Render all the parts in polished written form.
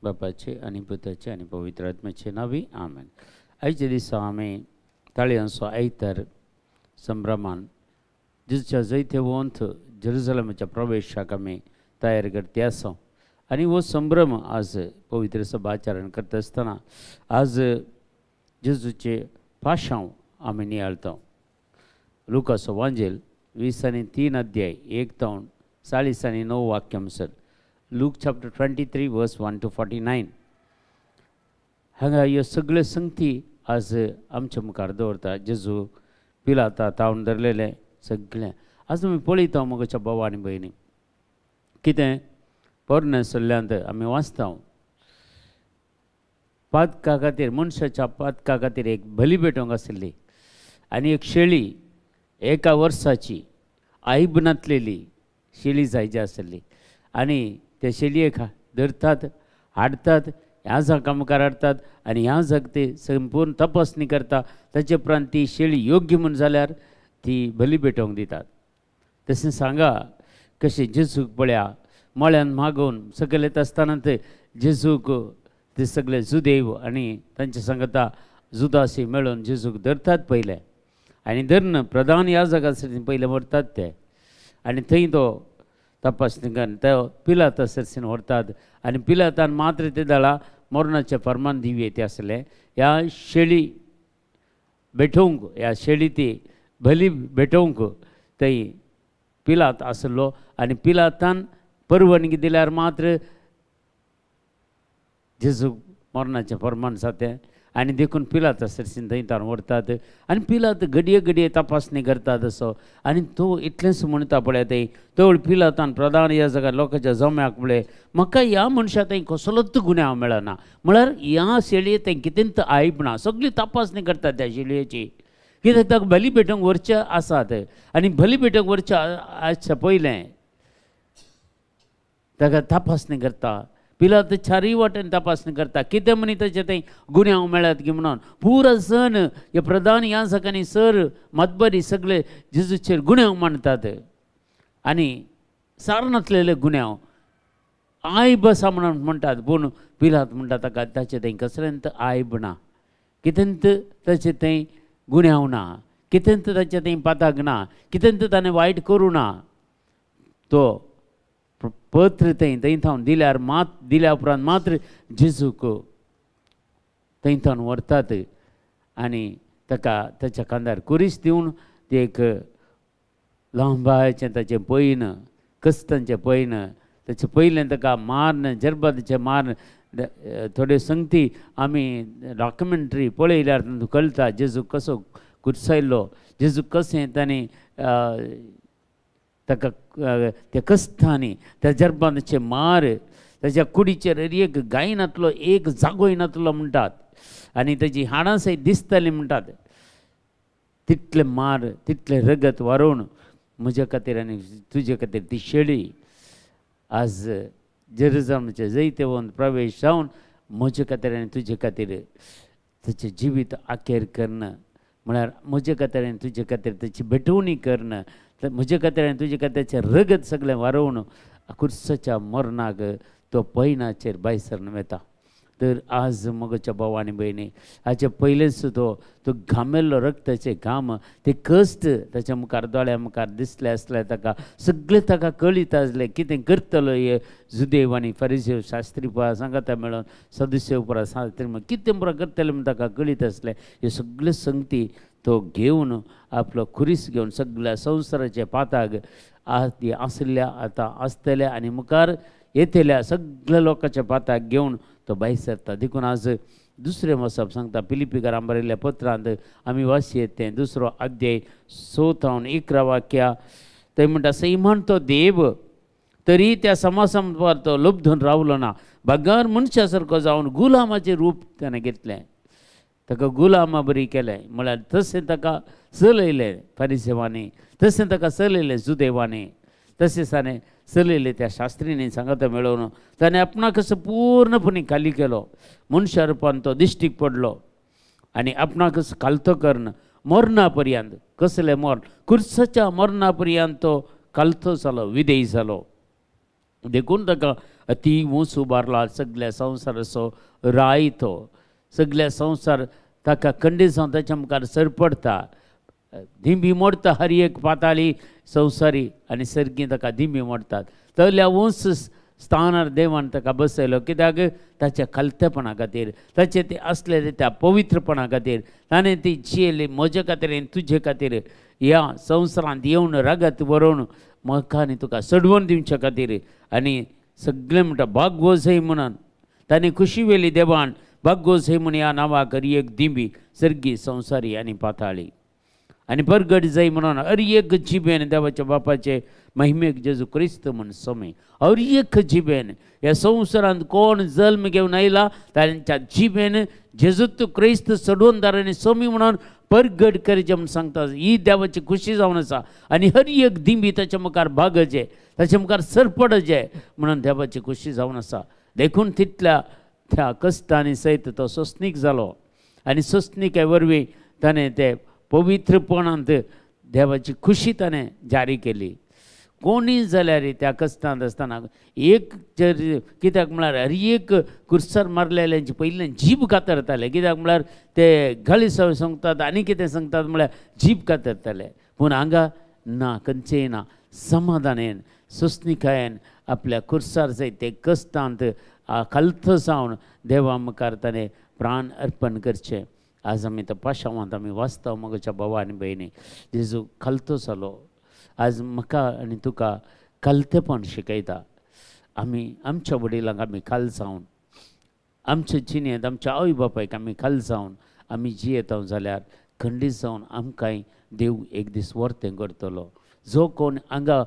बापाचे आनी पुताचे आनी पवित्र आत्म्याचे नांवी आमेन. आयच्या दिसा आमी ताळयांचो आयतार संभ्रमान जेजूच्या जैतवंत जेरुजलमाच्या प्रवेशाक आमी तयार करती आसा आनी हो संभ्रम आज पवित्र सभा आचरण करता आसतना आज जेजूचे पाशांव आमी नियाळता. लुकाचो वांजेल 23 अध्याय 1 तावन 49 वाक्यांसर, लूक चॅप्टर 23 वर्स 1 to 49. हांगा ह्यो सगळ्यो संगती आज आमच्या मुखार दवरता. जेजू पिलाता तावन धरलेलें सगळें आज आमी पळयता. म्हज्या भाव आनी भयणी, कितें पोरणे सल्ल्यांत आमी वाचता, पातका खातीर, मनशाच्या पातका खातीर एक बली भेटोवंक आशिल्ली आनी एक शेळी एका वर्साची आईब नातलेली शेळी जायची आशिल्ली आनी ते शेळयेक धरतात, हाडटात, ह्या जागा मुखार हाडटात आनी ह्या जाग ते संपूर्ण तपासणी करता. ताचे उपरांत ती शेळी योग्य म्हूण जाल्यार ती बली भेटोवंक दितात. तशें सांगा कशें जेजूक पळया मळ्यान मागोवन सकयल येता आसतना ते जेजूक ते सगळे जुदेव आनी तांचे सांगता जुदासी मेळून जेजूक धरतात पयले आनी धरून प्रधान याजका पयले व्हरतात ते आनी थंय तो तपासणी करून तो पिलाता सरसीन व्हरतात आनी पिलातान मात्र ते दळा मरणाचें फर्मान दिवये ते आसलें. ह्या शेळी भेटोवंक, ह्या शेळी ती बली भेटोवंक थंय पिलात आसलो आनी पिलातान परवानगी दिल्यार मात्र जेजूक मरणाचें फर्मान जातें आनी देखून पिलात सरसीन थंय ताण व्हरतात आनी पिलात घडये घडये तपासणी करतात असो आनी तो इतलेंच म्हणटा पळय थंय तवळ पिलातान प्रधान याजका लोकांच्या जम्याक पळय, म्हाका ह्या मनशा थंय कसलोच गुन्यांव मेळना, म्हळ्यार ह्या शेळये थंय कितेंच आयब ना. सगळी तपासणी करतात त्या शेळयेची, कित्याक ताका बली भेटोवंक व्हरचे आसात आनी बली भेटोवंक व्हरचे आसच्या पयलें ताका तपासणी करता. पिलात चारूय वाटेन तपासणी करता, कितें म्हणी ताचे थंय गुन्यांव मेळत की म्हणून. पुरा जण हे प्रधान याजकांनी सर मतबरी सगळे जेजूचेर गुन्यांव मांडतात आनी सारनातलेले गुन्यांव आयब आसा म्हणून म्हणटात. पूण पिलात म्हणटा ताका ताचे थंय कसलेंच आयब ना, कितेंच ताचे थंय गुन्यांव ना, कितेंच ताचे थंय पाताक ना, कितेंच ताणें वायट करूं ना. तो पत्र थंय थंय थावन दिल्यार मात, दिल्या उपरांत मात्र जेजूक थंय थावन व्हरतात आनी ताका ताच्या खांदार कुरीस दिवन ते एक लांबायचें ताचें पयन, कस्तांचें पयन, ताचें पयलें ताका माਰਨ, जरबाचें माਰਨ. थोड्यो संगती आमी डॉक्युमेंट्री पळयल्यार कळटा जेजूक कसो कुर्सायल्लो, जेजूक कशें ताणें ताका त्या कस्तांनी त्या जरबांचे मार, ताच्या कुडीचेर एक गाय नातलो, एक जागोय नातलो म्हणटात आनी ताची हाडां सयत दिसताली म्हणटात. तितले मार, तितलें रगत वारोवन म्हज्या खातीर आनी तुजे खातीर ती शेळी आज जेरुजलमाचे जैतवंत प्रवेश जावन म्हजे खातीर आनी तुजे खातीर ताचें जिवीत अखेर करणं, म्हळ्यार म्हजे खातीर आनी तुजे खातीर ताची भेटवणी करणं, म्हजे खातीर आनी तुजे खातीर ताचें रगत सगळें वारोवन कुर्साच्या मरणाक तो पैनाचेर भायसरून वता. तर आज म्हज्या भाव आनी भयणी, हाचे पयलेंच तो तो घामेल्लो रक्ताचे घाम, ते कश्ट ताच्या मुखार दोळ्या मुखार दिसले आसले ताका, सगळें ताका कळीत आसलें कितें करतलो हे जुदेव आनी फरिसेव शास्त्री पुरा सांगाता मेळोन सदस्य पुरा शास्त्री कितें पुरा करतले म्हूण ताका कळीत आसलें. हे सगळे संगती तो घेवन आपलो खुरीस घेवन सगळ्या संवसाराचे पाताक आदी आसल्या, आतां आसतल्या आनी मुखार येतल्या सगळ्या लोकांच्या पाताक घेवन तो भायर सरता. देखून आज दुसरें वसप सांगता फिलिप्पीकारां बरयल्ल्या पत्रांत आमी वाचयेत तें 2 अध्याय 6 थावन 11 वाक्या. थंय म्हणटा, सैमान तो देव तरी त्या समासंपार तो लब्धून रावलो ना, बगार मनशा सारको जावन गुलामाचें रूप ताणें घेतलें, ताका गुलामा बरी केलें. म्हळ्यार तशें ताका चलयलें फारिसेवांनी, तशें ताका चलयलें जुदेवांनी, तशें ताणें चलयलें त्या शास्त्रींनी सांगाता मेळोवन ताणें आपणाक कसो पूर्णपणी खाली केलो, मनशा रुपान तो दिश्टीक पडलो आनी आपणाक कसो खालतो करून मरणा पर्यंत, कसलें मरण, कुर्साच्या मरणा पर्यंत तो खालतो जालो, विदेयी जालो. देखून ताका अती ऊंच उबारला सगळ्या संवसाराचो राय तो सगळ्या संवसार ताका खंडीत जावन ताच्या मुखार सरपडटा दिंबी मोडटा हर एक पाताळी संवसारी आनी सर्गी ताका दिंबी मोडटात तल्या ऊंच स्थानार देवान ताका बसयलो कित्याक ताच्या खालतेपणा खातीर ताचें ते आसलेले त्या पवित्रपणा खातीर ताणें ती जियेली म्हजे खातीर आनी तुजे खातीर ह्या संवसारांत येवन रगत बरोवन म्हाका आनी तुका सडवून दिवचे खातीर आनी सगळें म्हणटा भागवजय म्हणून ताणें खुशी वेली देवान भागवजय म्हूण ह्या नांवाक हर एक दिंबी सर्गी संवसारी आनी पाताळी आनी परगट जाय म्हणून हर एक जिबेन देवाच्या बापाचे महिमेक जेजू क्रिस्त म्हूण समे हर एक जिबेन ह्या संवसारांत कोण जल्म घेवन आयला तांच्या जिबेन जेजू क्रिस्त सडवणदार आनी समी म्हणून परगट करचें म्हूण सांगता ही देवाची खुशी जावन आसा आनी हर एक दिंबी ताच्या मुखार भागचें ताच्या मुखार सरपडचें म्हणून देवाची खुशी जावन आसा देखून तितल्या त्या कश्टांनी सयत तो सोंसणीक जालो आनी सोंसणीके वरवीं ताणें ते पवित्रपणांत देवाची खुशी ताणें जारी केली कोणी जाल्यार त्या कश्टांत आसतना एक जर कित्याक म्हळ्यार हर एक कुर्सार मारलेल्यांची पयलीं जीब कातरताले कित्याक म्हळ्यार ते गाळी सांगतात आनी कितें सांगतात म्हळ्यार जीब कातरताले पूण हांगा ना खंयचेय ना समाधानेन सोंसणीकायेन आपल्या कुर्सार जाय ते कश्टांत खालतो जावन देवा मुखार ताणें प्राण अर्पण करचें आज आमी त्या पाशावांत आमी वाचता म्हज्या भावा आनी भयणी जेजू खालतो जालो आज म्हाका आनी तुका खालतेपण शिकयता आमी आमच्या वडिलांक आमी खाल जावन आमचे जिणेंत आमच्या आवय बापायक आमी खाल जावन आमी जियेता जाल्यार खंडीत जावन आमकांय देव एक दीस वर्तें करतलो जो कोण हांगा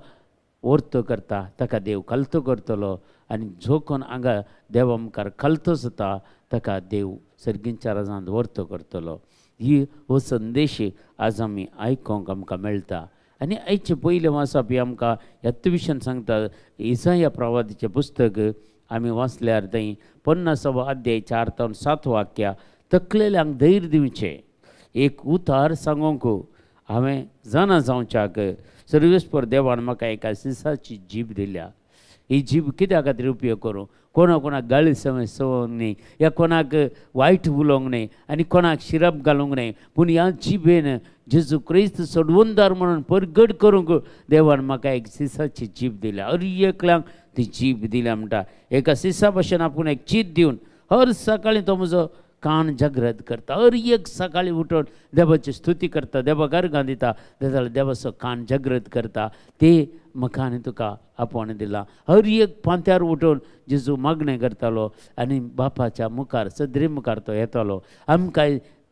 वर्तो करता ताका देव खालतो करतलो आनी जो कोण हांगा देवा मुखार खालतो जाता ताका देव सर्गींच्या राजांत वर्तो करतलो ही हो संदेश आज आमी आयकोंक आमकां मेळटा आनी आयचें पयलें वाचप हें आमकां ह्याच विशयान सांगता इसाया प्रवादीचें पुस्तक आमी वाचल्यार थंय 50वो अध्याय 4 ते 7 वाक्या तकलेल्यांक धैर्य दिवचें एक उतार सांगूंक हांवें जाणा जावच्याक सर्वेस्पर देवान म्हाका एका सिसाची जीब दिल्या ही जीब कित्या खातीर उपयोग करूं कोणा कोणाक गाळी सवंक न्ही या कोणाक वायट उलोवंक न्ही आनी कोणाक शिरप घालूंक न्ही पूण ह्या जिबेन जेजू क्रिस्त सोडवणदार म्हणून परगट करूंक देवान म्हाका एक सिसाची जीब दिल्या हर एकल्यांक ती जीब दिल्या म्हणटा एका सिसा भशेन आपूण एक चीत दिवन हर सकाळीं तो म्हजो कान जागृत करता हर एक सकाळीं उठून देवाची स्तुती करता देवाक अर्गां दिता जाल्यार देवाचो कान जागृत करता ते म्हाका आनी तुका आपोवणें दिलां हर एक पांत्यार उठून जेजू मागणें करतालो आनी बापाच्या मुखार सदरे मुखार तो येतालो आमकां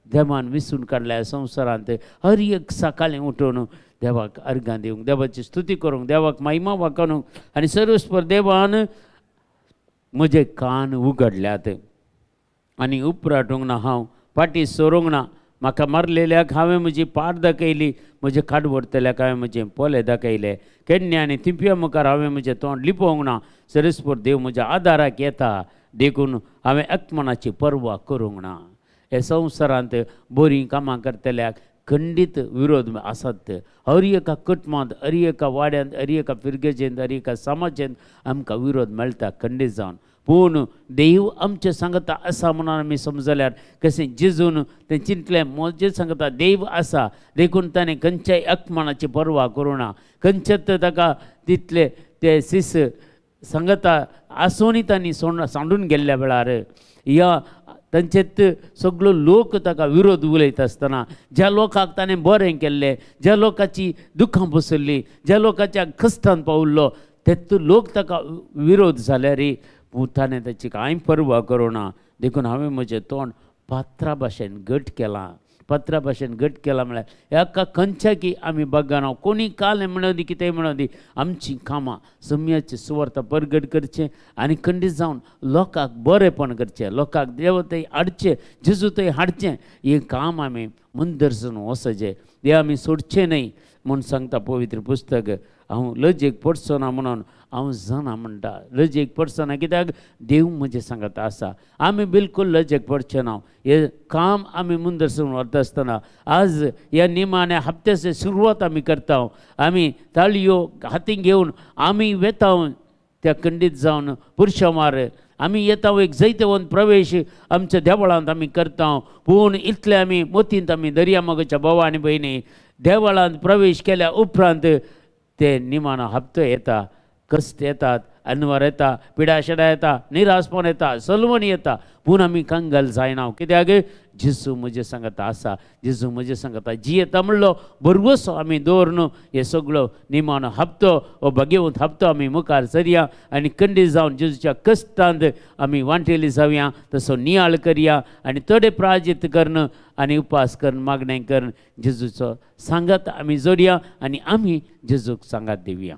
देवान विसून काडल्या संवसारांत हर एक सकाळीं उठून देवाक अर्गां दिवंक देवाची स्तुती करूंक देवाक महिमा वाखाणूंक आनी सर्वस्पर देवान म्हजे कान उगडल्यात आनी उपराटूंक ना हांव फाटीं सरूंक ना म्हाका मारलेल्याक हांवें म्हजी पाट दाखयली म्हजें खाट व्हरतल्याक हांवें म्हजें पोले दाखयले केन्ना आनी थिंपया मुखार हांवें म्हजें तोंड लिपोवंक ना सरस्पर देव म्हज्या आदाराक येता देखून हांवें अकमनाची पर्वा करूंक ना हे संवसारांत बरीं कामां करतल्याक खंडीत विरोध आसात हर एका कुटुंबांत हर एका वाड्यांत हर एका फिरगेजेंत हर एका समाजेंत आमकां विरोध मेळटा खंडीत जावन पूण देव आमचें सांगता आसा म्हणून आमी समजल्यार कशें जेजून तें चिंतलें म्हजें सांगता देव आसा देखून ताणें खंयच्याय अकमानाची पर्वा करूं ना खंयच्याच ताका तितले ते सीस सांगता आसूनय तांणी सांडून गेल्ल्या वेळार ह्या तांचेच सगळो लोक ताका विरोध उलयता आसतना ज्या लोकांक ताणें बरें केल्लें ज्या लोकांची दुखां बसयल्लीं ज्या लोकांच्या कश्टान पावल्लो तेच लोक ताका विरोध जाल्यार ताणें ताची कांय पर्वा करूं ना देखून हांवें म्हजें तोंड पात्रा भाशेन घट केलां पत्रा भाशेन घट केलां म्हळ्यार एका खंयच्या आमी बगाना कोणी काल म्हणूं दी कितेंय म्हणूं दी आमचीं कामां सम्याची सुवार्थ परगट करचें आनी खंडीत जावन लोकांक बरेंपण करचें लोकांक देव थंय हाडचें जेजू थंय हाडचें हें काम आमी मुंदरसून वचचें हें आमी सोडचें न्हय म्हूण सांगता पवित्र पुस्तक. हांव लजेक पडचो ना म्हणून हांव जाणा म्हणटा लजेक पडचो ना कित्याक देव म्हजें सांगता आसा आमी बिलकूल लजेक पडचें ना. हें काम आमी मुंदरसून व्हरता आसतना आज ह्या निमाण्या हप्त्याचे सुरवात आमी करता. आमी ताळयो हातीन घेवन आमी वेता त्या खंडीत जावन पुरशां आमी येता एक जैतवंत प्रवेश आमच्या देवळांत आमी करता. पूण इतले आमी मोतींत आमी दर्या मगच्या भावा आनी भयणी देवळांत प्रवेश केल्या उपरांत ते निमाणो हप्तो येता, कश्ट येतात, अनवर येता, पिडाशेडा येता, निराशपण येता, सलवण येता, पूण आमी कंगाल जायना. कित्याक जेजू म्हजे सांगता आसा, जेजू म्हजे सांगता जियेता म्हणलो भरवसो आमी दवरून हे सगळो निमाणो हप्तो हो भाग्यवंत हप्तो आमी मुखार सरया आनी खंडीत जावन जेजूच्या कश्टांत आमी वांटेली जावया, तसो नियाळ करया आनी थोडे प्राजित करून आनी उपास करून मागणें करून जेजूचो सांगात आमी जोडया आनी आमी जेजूक सांगात दिवया.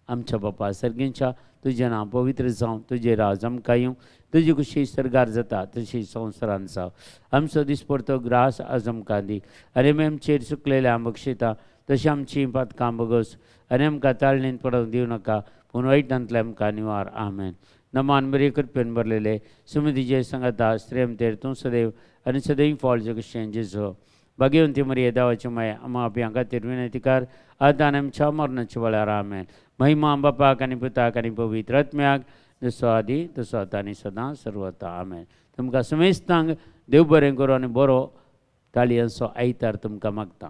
आमच्या बापा सर्गींच्या तुजें नांव पवित्र जावं, तुजें राज आमकां येवं, तुजी खुशी सर्गार जाता तशी संवसारान जावं. आमचो दिसपडतो ग्रास आज आमकां दी आनी आमी आमचेर चुकलेले आम बक्षिता तशी आमची पातकां बगस आनी आमकां ताळणीन पडोवंक दिवं नाका, पूण वायटांतले आमकां निवार. आमेन. नमान बरी कृपेन भरलेले सुमतीचे सांगाता स्त्रियमतेर तूं सदैव आनी सदैव फॉल जगशें जेजो. भाग्यवंती मरिये देवाची माया आमा आपल्या खातीर विनंती कर आतां आनी आमच्या मरणाच्या वेळार. आमेन. महिमा बापाक आनी पुताक आनी पवित्र आत्म्याक, जसो आदी तसो आतां आनी सदां सर्वता. आमेन. तुमकां समेस्तांक देव बरें करूं आनी बरो ताळयांचो आयतार तुमकां मागता.